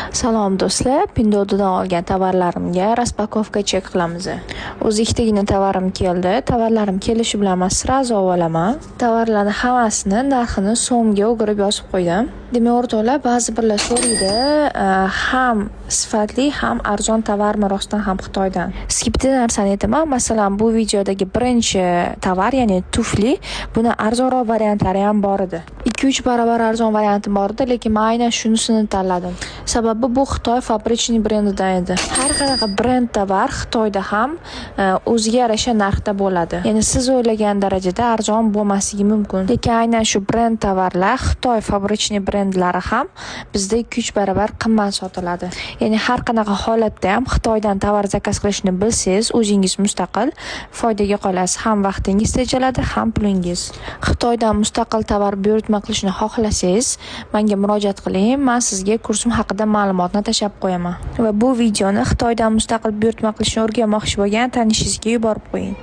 Salom, do'stlar, Pinduoduodan olgan tovarlarimga распаковка чек qilamiz. O'zi ikkitagina tovarim keldi. Tovarlarim kelishi bilan man сразу olaman. Tovarlarni hammasini narxini so'mga o'girib yozib qo'ydim. Demak, o'rtoqlar, ba'zi birlar so'raydi, ham sifatli, ham arzon tovarmi rostdan ham Xitoydan? Sizga bitta narsani aytaman, masalan, bu videodagi birinchi tovar, ya'ni tufli, buni arzonroq variantlari ham bor edi. 2-3 barobar arzon varianti bor edi, lekin men aynan shunisini tanladim. Sababi bu Xitoy фабричный brendidan edi. Har qanaqa brend tovar Xitoyda ham o'ziga yarasha narxda bo'ladi. Ya'ni siz o'ylagan darajada arzon bo'lmasligi mumkin. Lekin aynan shu brend tovarlar, Xitoy фабричный brendlari ham bizda 2-3 barobar qimmat sotiladi. Ya'ni har qanaqa holatda ham Xitoydan tovar заказ qilishni bilsangiz, o'zingiz mustaqil foydaga qolasiz. Ham vaqtingiz tejaladi, ham pulingiz. Xitoydan mustaqil tovar buyurtma qilishni xohlasangiz, menga murojaat qiling. Men sizga kursim haqida ma'lumotni tashlab qo'yaman. Va bu videoni Xitoydan mustaqil buyurtma qilishni o'rganmoqchi bo'lgan tanishingizga yuborib qo'ying.